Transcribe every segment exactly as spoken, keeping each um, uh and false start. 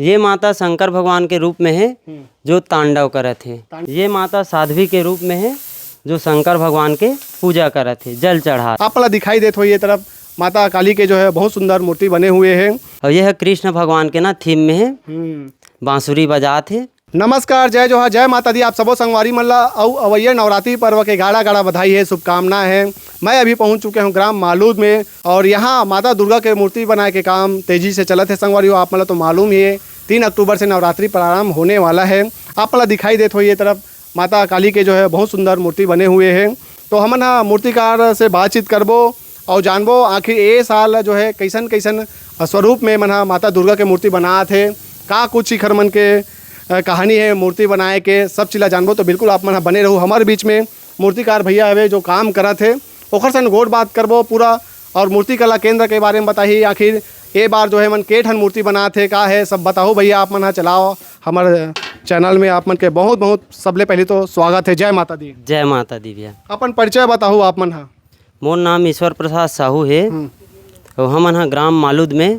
ये माता शंकर भगवान के रूप में हे, हम्म। जो तांडव करत हे। तांड- ये माता साध्वी के रूप में हे, जो शंकर भगवान के पूजा करत हे, जल चढ़ात। आप ला दिखाई देत होही ये तरफ माता काली के जो है बहुत सुंदर मूर्ति बने हुए हैं। और ये है कृष्ण भगवान के ना theme में है, हम्म। बांसुरी बजात हे। नमस्कार, जय जोहार, जय माता दी आप सबो संगवारी मन ला अउ अवैया नवरात्रि पर्व के गाड़ा गाड़ा बधाई है, शुभकामना है। मैं अभी पहुंच चुके हूं ग्राम मालूद में और यहां माता दुर्गा के मूर्ति बनाए के काम तेजी से चलत है संगवारी हो। आप मन ला तो मालूम ही है, तीन अक्टूबर से नवरात्रि प्रारंभ होने वाला है। आप मन ला दिखाई देत होही ये तरफ माता काली के जो है बहुत सुंदर मूर्ति बने हुए हैं। तो हमन ह मूर्तिकार से बातचीत करबो और जानबो आखिर ए साल जो है कैसन कैसन स्वरूप में मन ह माता दुर्गा के मूर्ति बनात हे, का कुछ इखर मन के, अ, कहानी है मूर्ति बनाए के, सब चीज ला जानबो। तो बिल्कुल आप मन ह बने रहू हमर बीच में। मूर्तिकार भैया हवे जो काम करत हे, ओखर संग गोठ बात करबो पूरा और मूर्ति कला केंद्र के बारे में बताही, आखिर ए बार जो है मन के ठन मूर्ति बनात हे, का है सब बताहू भैया। आप मन ह चलाओ हमर चैनल में, आप मन के बहुत बहुत सबले पहले तो स्वागत है। जय माता दी। जय माता दी भैया। अपन परिचय बताहू आप मन ह। मोर नाम ईश्वर प्रसाद साहू हे। हम्म। अउ हमन ह ग्राम मालूद में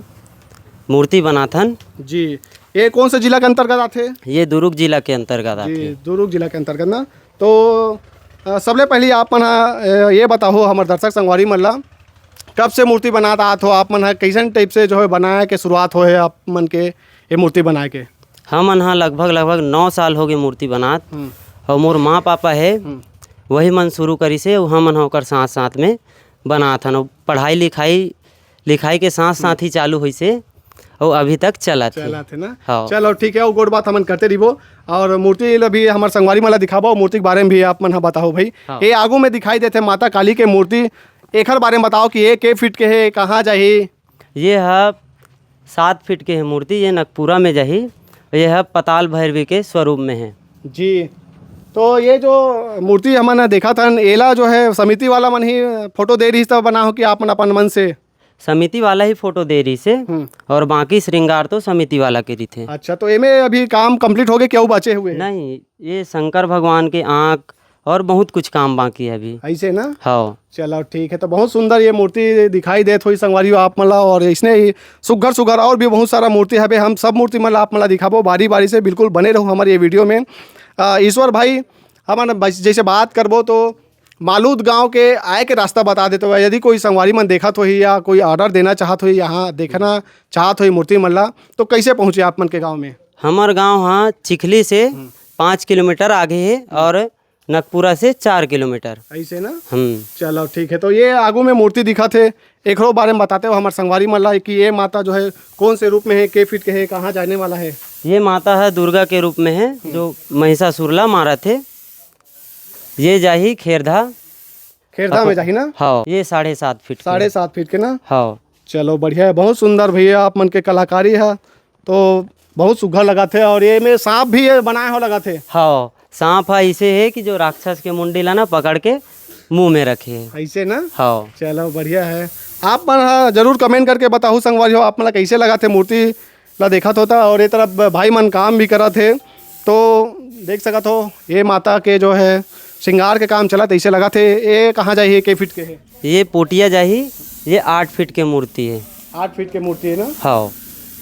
मूर्ति बनाथन। जी, ये कौन से जिला के अंतर्गत आथे? ये दुरूग जिला के अंतर्गत जी, आथे। दुरूग जिला के अंतर्गत ना। तो अ, सबले पहली आप मन ह, अ, ये बताहू हमर दर्शक संगवारी मन ला, कब से मूर्ति बनात आत हो आप मन ह, कैसन टाइप से जो है बनाए के शुरुआत होए हे आप मन के ये मूर्ति बनाए के? हमन ह लगभग, लगभग नौ साल हो गए मूर्ति बनात। हम्म। अउ मोर माँ पापा हे, हम्म। वही मन शुरू करिस हे, अउ हमन ह ओकर साथ, साथ में बनात हन। अउ पढ़ाई लिखाई, लिखाई के साथ, साथ ही चालू होइस हे, अउ अभी तक चलत हे। चलत हे ना? हाँ। चलो ठीक है, अउ गोठ बात हमन करते रहिबो, और मूर्ति ल भी हमर संगवारी मन ला दिखाबो, मूर्ति के बारे में भी आप मन ह बताओ भाई। हाँ। ये आगू में दिखाई देथे माता काली के मूर्ति, एखर बारे में बताओ कि ये के फीट के हे, कहाँ जाही? ये ह सात फीट के हे मूर्ति, ये नगपुरा में जाही। ये ह पताल भैरवी के स्वरूप में हे। जी, तो ये जो मूर्ति हमन ह देखत हन, एला जो है समिति वाला मन ही फोटो दे रहिस त बना हो कि आप मन अपन मन से? समिति वाला ही फोटो दे रहिस हे। हम्म। और बाकी श्रृंगार तो समिति वाला के रहिथे। अच्छा, तो एमे अभी काम complete हो गए, क्या वो बचे हुए हैं? नहीं, ये शंकर भगवान के आँख और बहुत कुछ काम बाकी है अभी। ऐसे ना? हाँ। चलो ठीक है, तो बहुत सुंदर ये मूर्ति दिखाई देत होही संगवारी हो आप मन ला, और इसने ही सुघर सुघर और भी बहुत सारा मूर्ति हवे। हम सब मूर्ति मन ला आप मन ला दिखाबो बारी बारी से, बिल्कुल बने रहू हमारे ये वीडियो में। अ, ईश्वर भाई, हमन बस जैसे बात करबो तो मालूद गांव के आए के रास्ता बता देते हुए, यदि कोई संगवारी मन देखत होही या कोई ऑर्डर देना चाहत होही, यहाँ देखना चाहत होही मूर्ति मन ला, तो कैसे पहुँचे आप मन के गांव में? हमर गांव ह चिखली से हम्म। पाँच किलोमीटर आगे हे हम्म। और नगपुरा से चार किलोमीटर। ऐसे ना? हम्म। चलो ठीक है, तो ये आगू में मूर्ति दिखत हे, एकरो बारे में बताते हो हमर संगवारी मन ला कि ये माता जो है कौन से रूप में है, के फीट के है, कहाँ जाने वाला है? ये माता है दुर्गा के रूप में है, हम्म। जो महिषासुर ला मारत हे। ये जाही खेरधा। खेरधा में अपन जाही ना? हाँ, ये साढ़े सात फीट के। साढ़े सात फीट के ना? हाँ। चलो बढ़िया है, बहुत सुंदर भैया आप मन के कलाकारी है, तो बहुत सुघर लगत हे। और ये में सांप भी ये बनाए हो लगत हे। हाँ, सांप ह ऐसे हे कि जो राक्षस के मुंडी ला ना पकड़ के मुंह में रखे हे। ऐसे ना? हाँ। चलो बढ़िया है, आप मन ह जरूर comment करके बताहू संगवारी हो आप मन ला कैसे लगत हे मूर्ति ला देखत होता। और ये तरफ भाई मन काम भी करत हे, तो देख सकत हो ये माता के जो है श्रृंगार के काम चलत ऐसे लगत हे। ये कहाँ जाही, ये के फीट के है? ये पोटिया जाही, ये आठ फीट के मूर्ति है। आठ फीट के मूर्ति है ना? हाँ।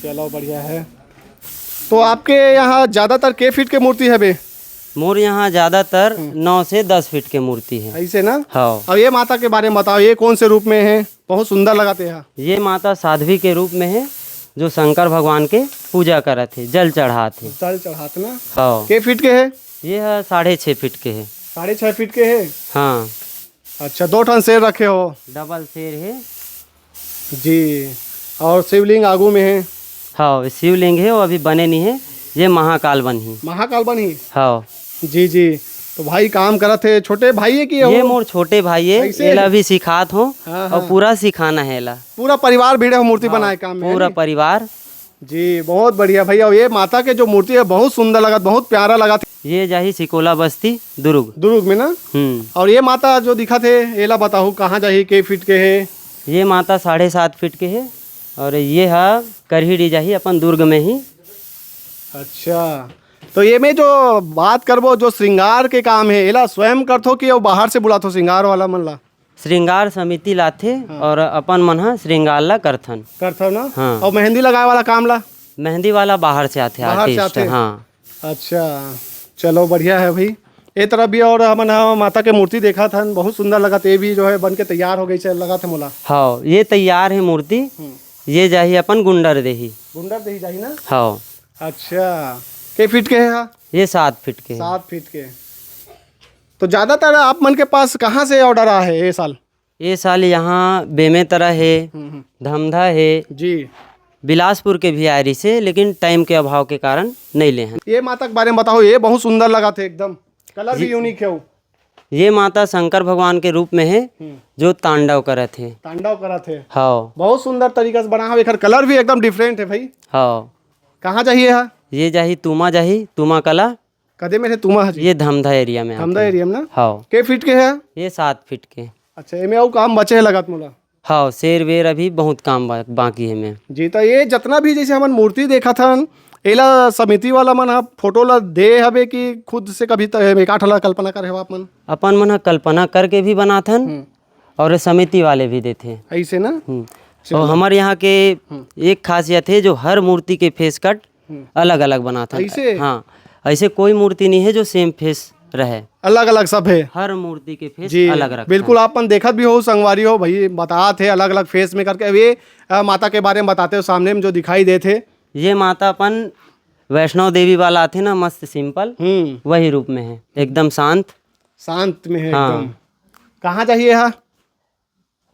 चलो बढ़िया है। तो आपके यहाँ ज्यादातर के फीट के मूर्ति हवे? मोर यहाँ ज्यादातर हम्म। नौ से दस फीट के मूर्ति है। ऐसे ना? हाँ। अब ये माता के बारे में बताओ, ये कौन से रूप में है? बहुत सुंदर लगत हे। ये माता साध्वी के रूप में है, जो शंकर भगवान के पूजा करत हे, जल चढ़ात हे। जल चढ़ात ना? हाँ। के फीट के है? ये है साढ़े छः फीट के है। साढ़े छः फीट के है? हाँ। अच्छा, दो ठन शेर रखे हो? डबल शेर है। जी, और शिवलिंग आगू में है? हाँ, शिवलिंग है, वो अभी बने नहीं है, ये महाकाल बनही। महाकाल बनही? हाँ। जी जी। तो भाई काम करत हे, छोटे भाई है कि ये वो? मोर छोटे भाई है, ऐसे? एला भी सिखात हो हाँ, और हाँ। पूरा सिखाना है एला। पूरा परिवार भिड़े हो मूर्ति हाँ, बनाए काम में, है पूरा नी? परिवार। जी, बहुत बढ़िया भैया। ये माता के जो मूर्ति है बहुत सुंदर लगत, बहुत प्यारा लगत। ये जाही सिकोला बस्ती दुर्ग। दुर्ग में ना? हम्म। और ये माता जो दिखत हे, एला बताहू कहाँ जाही, के फीट के है? ये माता साढ़े सात फीट के है और ये हा करही डी जाही अपन दुर्ग में ही। अच्छा, तो ये में जो बात करबो जो श्रृंगार के काम है, एला स्वयं करथो कि वो बाहर से बुलाथो श्रृंगार वाला मन ला? श्रृंगार समिति लाथे हाँ। और अपन मन ह श्रृंगार ला करथन। करथव ना? हाँ। और मेहंदी लगाए वाला काम ला? मेहंदी वाला बाहर से आथे बाहर से आर्टिस्ट। आथे? हाँ। अच्छा, चलो बढ़िया है भाई। ए तरफ भी और हमन ह माता के मूर्ति देखत हन, बहुत सुंदर लगत। ये भी जो है बन के तैयार हो गई से लगत है मोला। हाँ, ये तैयार है मूर्ति। ये जाही अपन गुंडर देही। गुंडर देही जाही ना? हाँ। अच्छा, के फीट के है? ये सात फीट के है। सात फीट के। तो ज्यादातर आप मन के पास कहाँ से ऑर्डर आ है ये साल? ये साल यहाँ बेमेतरा है, धमधा है, जी। बिलासपुर के भी आए रहिसे, लेकिन टाइम के अभाव के कारण नहीं ले हैं। ये माता के बारे में बताओ, ये बहुत सुंदर लगा थे एकदम, कलर भी यूनिक है वो। ये माता शंकर भगवान के रूप में है, जो तांडव करत है। तांडव करत है। हाँ। बहुत सुंदर तरीका से बना है, एकर कलर भी एकदम डिफरेंट है भाई। हाँ। कहाँ जाही है? ये जाही तूमा, जाही तूमा कला। कदे में है तूमा है जी? ये धमधा एरिया में आथे। धमधा एरिया में ना? हाँ। के फीट के है? ये सात फीट के। अच्छा, एमे अउ काम बचे है लगत मोला। हाँ, शेर वेर अभी बहुत काम बा-, बाकी है में। जी, तो ये जितना भी जैसे हमन मूर्ति देखत हन, एला समिति वाला मन ह फोटो ला दे हवे कि खुद से कभी त-, एकाठ ला कल्पना करे हवा आप मन? अपन मन ह कल्पना करके भी बनाथन और समिति वाले भी देथे। ऐसे ना? हम्म। और हमारे यहाँ के एक खासियत है, जो हर मूर्ति के फेस कट अलग अलग बनाथन। ऐसे? हाँ, ऐसे कोई मूर्ति नहीं है जो सेम फेस रहे। अलग अलग सब है। हर मूर्ति के फेस जी, अलग रखथन। बिल्कुल। आप मन देखत भी हो संगवारी हो, भाई बतात है अलग अलग फेस में करके। अब ये अ, माता के बारे में बताते हो, सामने में जो दिखाई देत है। ये माता अपन वैष्णव देवी वाला आथे ना, मस्त सिंपल, हम्म। वही रूप में है, एकदम शांत। शांत में है हाँ। एकदम। कहाँ जाही है?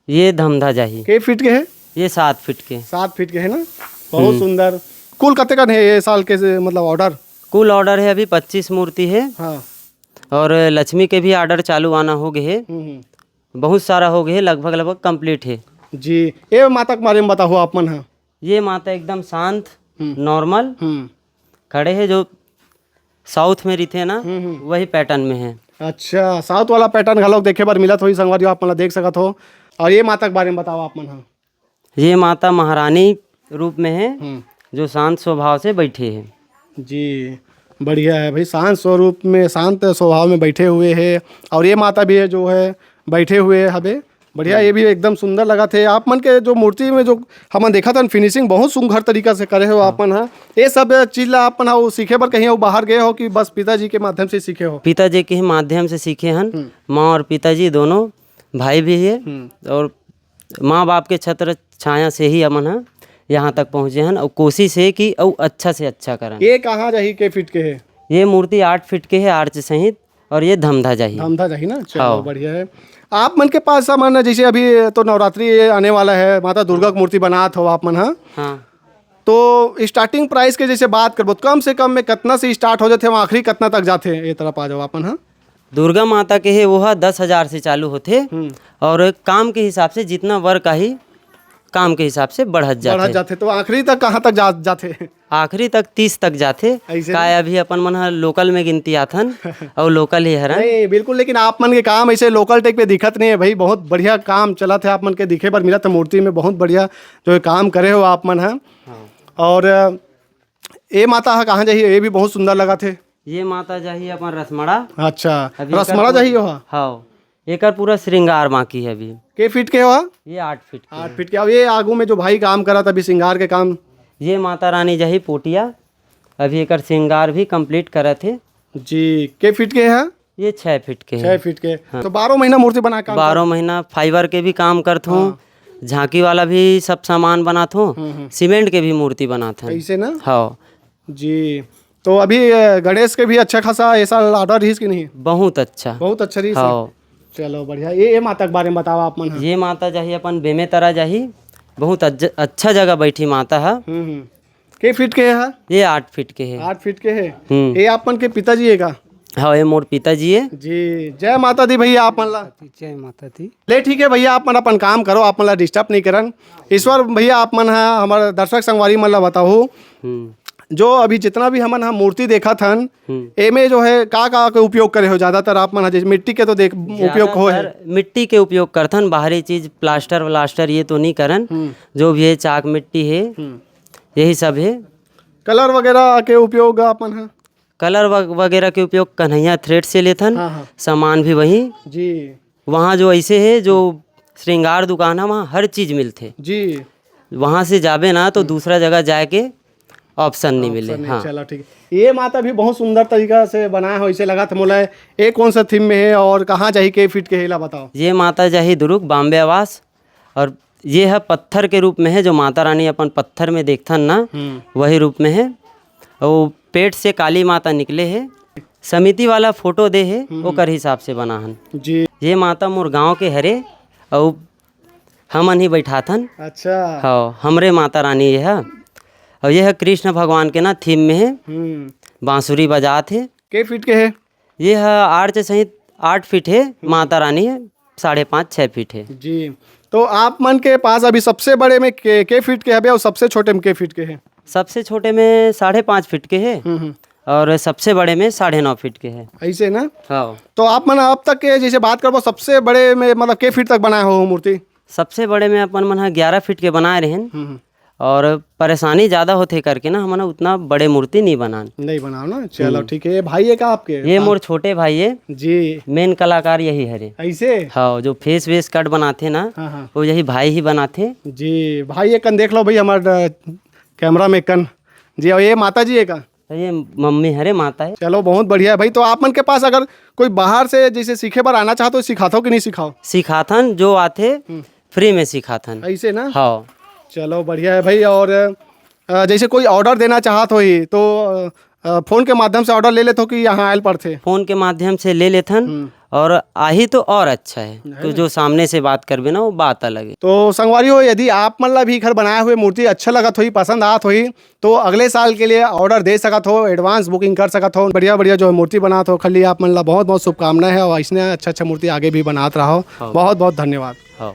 ये धमधा जाही। के फीट के है? ये सात फीट के। सात फीट के है ना? बहुत सुंदर। कुल कते कन है ये साल के से, मतलब ऑर्डर? कुल ऑर्डर है अभी पच्चीस मूर्ति है। हाँ। और लक्ष्मी के भी ऑर्डर चालू आना हो गए है। हम्म, हम्म। बहुत सारा हो गए है, लगभग लगभग कंप्लीट है। जी। ये माता के बारे में बताओ आप मन। हाँ। ये माता एकदम शांत, नॉर्मल हम्म। खड़े है, जो साउथ में रहिथे ना, वही पैटर्न में है। अच्छा, साउथ वाला पैटर्न घलोक देखे बर मिलत होही संगवारी हो, आप मन ला देख सकत हो। और ये माता के बारे में बताओ आप मन। हाँ। ये माता महारानी रूप में है, हम्म। जो शांत स्वभाव से बैठे है। जी, बढ़िया है भाई। शांत स्वरूप में, शांत स्वभाव में बैठे हुए है। और ये माता भी है जो है बैठे हुए हबे। बढ़िया, ये भी एकदम सुंदर लगा थे। आप मन के जो मूर्ति में जो हमन देखत हन, फिनिशिंग बहुत सुंदर तरीका से करे हो आप मन ह। ये सब चीज ला आप मन ह वो सीखे बर कहीं वो बाहर गए हो कि बस पिताजी के माध्यम से सीखे हो? पिताजी के ही माध्यम से सीखे हन। माँ और पिताजी दोनों भाई भी है। और माँ बाप के छत्र छाया से ही हमन ह यहाँ तक पहुँचे हन। और कोशिश है कि अउ अच्छा से अच्छा करन। ये कहाँ जाही, के फीट के है? ये मूर्ति आठ फीट के है, आर्च सहित, और ये धमधा जाही। धमधा जाही ना? चलो, हाँ। बढ़िया है। आप मन के पास सामान है, जैसे अभी तो नवरात्रि आने वाला है, माता दुर्गा की मूर्ति बनात हो आप मन, हाँ? हाँ। तो स्टार्टिंग प्राइस के जैसे बात करबो, तो कम से कम में कितना से स्टार्ट हो जाते हैं, आखिरी कितना तक जाते हैं? ये तरफ आ जाओ आप मन, हाँ। दुर्गा माता के है, वो है दस हजार से चालू होते, और काम के हिसाब से जितना वर्क आही, काम के हिसाब से बढ़त बढ़त जाते। जाते, तो आखिरी तक कहाँ तक जा, जाते? आखिरी तक तीस तक जाते। ऐसे काय अभी अपन मन ह लोकल में गिनती आथन और लोकल ही हरन। नहीं, बिल्कुल, लेकिन आप मन के काम ऐसे लोकल टेक पे दिखत नहीं है भाई। बहुत बढ़िया काम चलत है, आप मन के दिखे बर मिलत है मूर्ति में, बहुत बढ़िया जो है काम करे हो आप मन है। और अ, ये माता है कहाँ जाही, ये भी बहुत सुंदर लगा थे। ये माता जाही अपन रसमड़ा। अच्छा, अभी एकर रसमड़ा पूरा- जाही हो? हाँ। हाँ, एकर पूरा श्रृंगार बाकी है अभी। के फीट के हो? ये आठ फीट के आठ है। फीट के। अब ये आगू में जो भाई काम करत अभी श्रृंगार के काम। ये माता रानी जाही पोटिया, अभी एकर श्रृंगार भी कंप्लीट करत है। जी, के फीट के है? ये छः फीट के छः है। फीट के। तो बारह महीना मूर्ति बना के काम बारह महीना फाइबर के भी काम करत हूँ, झांकी वाला भी सब सामान बनात हूँ, सीमेंट के भी मूर्ति बनात हूँ। ऐसे ना? हाँ। जी, तो अभी अ, गणेश के भी अच्छा खासा ये साल ऑर्डर रहीस कि नहीं? बहुत अच्छा। बहुत अच्छा रहीस। हाँ। चलो बढ़िया। ये, ये माता के बारे में बताओ आप मन। हाँ। ये माता जाही अपन बेमेतरा जाही, बहुत अज्ज- अच्छा जगह बैठी माता है। हम्म, हम्म। के फीट के है? ये आठ फीट के है। आठ फीट के है। हम्म। ये आप मन के पिताजी है का? हाँ, ये मोर पिताजी है। जी, जय माता दी भैया आप मन ला। जय माता दी। ले ठीक है भैया, आप मन अपन काम करो, आप मन ला डिस्टर्ब नहीं करन। ईश्वर भैया, आप मन हा हमारे दर्शक संगवारी मन ला बताओ, हम्म। जो अभी जितना भी हमन हा मूर्ति देखत हन, एमे जो है का का के उपयोग करे हो ज्यादातर आप मन हा? जैसे मिट्टी के तो देख उपयोग हो है। ज्यादातर मिट्टी के उपयोग करथन, बाहरी चीज प्लास्टर व्लास्टर ये तो नहीं करन। जो भी है चाक मिट्टी है, यही सब है। कलर वगैरह के उपयोग आप मन हा? कलर वग- वगैरह के उपयोग कन्हैया थ्रेड से लेथन। हाँ, हाँ। सामान भी वहीं। जी। वहाँ जो ऐसे है, जो श्रृंगार दुकान है, वहाँ हर चीज मिलते। जी। वहाँ से जाबे ना तो दूसरा जगह जाके ऑप्शन नहीं मिले। हाँ। चलो ठीक है, ये माता भी बहुत सुंदर तरीका से बनाए हो, इसे लगा था मोला। ये कौन सा थीम में है और कहाँ जाही, के फीट के है, ला बताओ। ये माता जाही दुरुग बॉम्बे आवास, और ये है पत्थर के रूप में है, जो माता रानी अपन पत्थर में देखथन ना, हम्म। वही रूप में है। वो पेट से काली माता निकले है, समिति वाला फोटो दे है, हम्म। ओकर हिसाब से बनाहन। जी। ये माता मोर गांव के हरे, और हमन ही बैठाथन। अच्छा। हाँ, हमरे माता रानी ये है। और ये है कृष्ण भगवान के ना थीम में है, हम्म। बांसुरी बजात है। के फीट के है? ये है आर्च सहित आठ फीट है, माता रानी है, साढ़े पाँच, छः फीट है। जी। तो आप मन के पास अभी सबसे बड़े में के, के फीट के हवे और सबसे छोटे में के फीट के है? सबसे छोटे में साढ़े पाँच फीट के है, हम्म, हम्म। और सबसे बड़े में साढ़े नौ फीट के है। ऐसे ना? हाँ। तो आप मन अब तक के जैसे बात करबो, सबसे बड़े में मतलब के फीट तक बनाए हो मूर्ति? सबसे बड़े में अपन मन ह ग्यारह फीट के बनाए रहेन, हम्म, हम्म। और परेशानी ज़्यादा होथे करके ना, हमन ह उतना बड़े मूर्ति नहीं बनान। नहीं बनाओ ना, चलो हम्म। ठीक है। ये भाई है का आपके? ये हाँ। मोर छोटे भाई है। जी। मेन कलाकार यही हरे। ऐसे? हाँ, जो फेस वेस कट बनाथे ना, हाँ, हाँ। वो यही भाई ही बनाथे। जी, भाई ये कन देख लो भाई, हमार, अ, कैमरा में कन। जी, और ये माता जी है का? तो ये मम्मी हरे, माता है। चलो, बहुत बढ़िया है भाई। तो आप मन के पास अगर कोई बाहर से जैसे सीखे बर आना चाहत हो, सिखाथो कि नहीं सिखाओ? सिखाथन, जो आथे हम्म। फ्री में सिखाथन। ऐसे ना? हाँ। चलो, बढ़िया है भाई। और, अ, जैसे कोई ऑर्डर देना चाहत होही तो, अ, अ, फोन के माध्यम से ऑर्डर ले लेथो कि यहाँ आयल पड़थे? फोन के माध्यम से ले लेथन, हम्म। और आही तो और अच्छा है। है तो ना? जो सामने से बात करबे ना, वो बात अलग है। तो संगवारी हो, यदि आप मन ला भी घर बनाए हुए मूर्ति अच्छा लगत होही, पसंद आत होही, तो अगले साल के लिए ऑर्डर दे सकत हो, एडवांस बुकिंग कर सकत हो। बढ़िया बढ़िया जो है मूर्ति बनात हो, खाली आप मन ला बहुत बहुत शुभकामनाएं है और ऐसने अच्छा अच्छा मूर्ति आगे भी बनात रहो। हाँ। बहुत बहुत धन्यवाद। हाँ।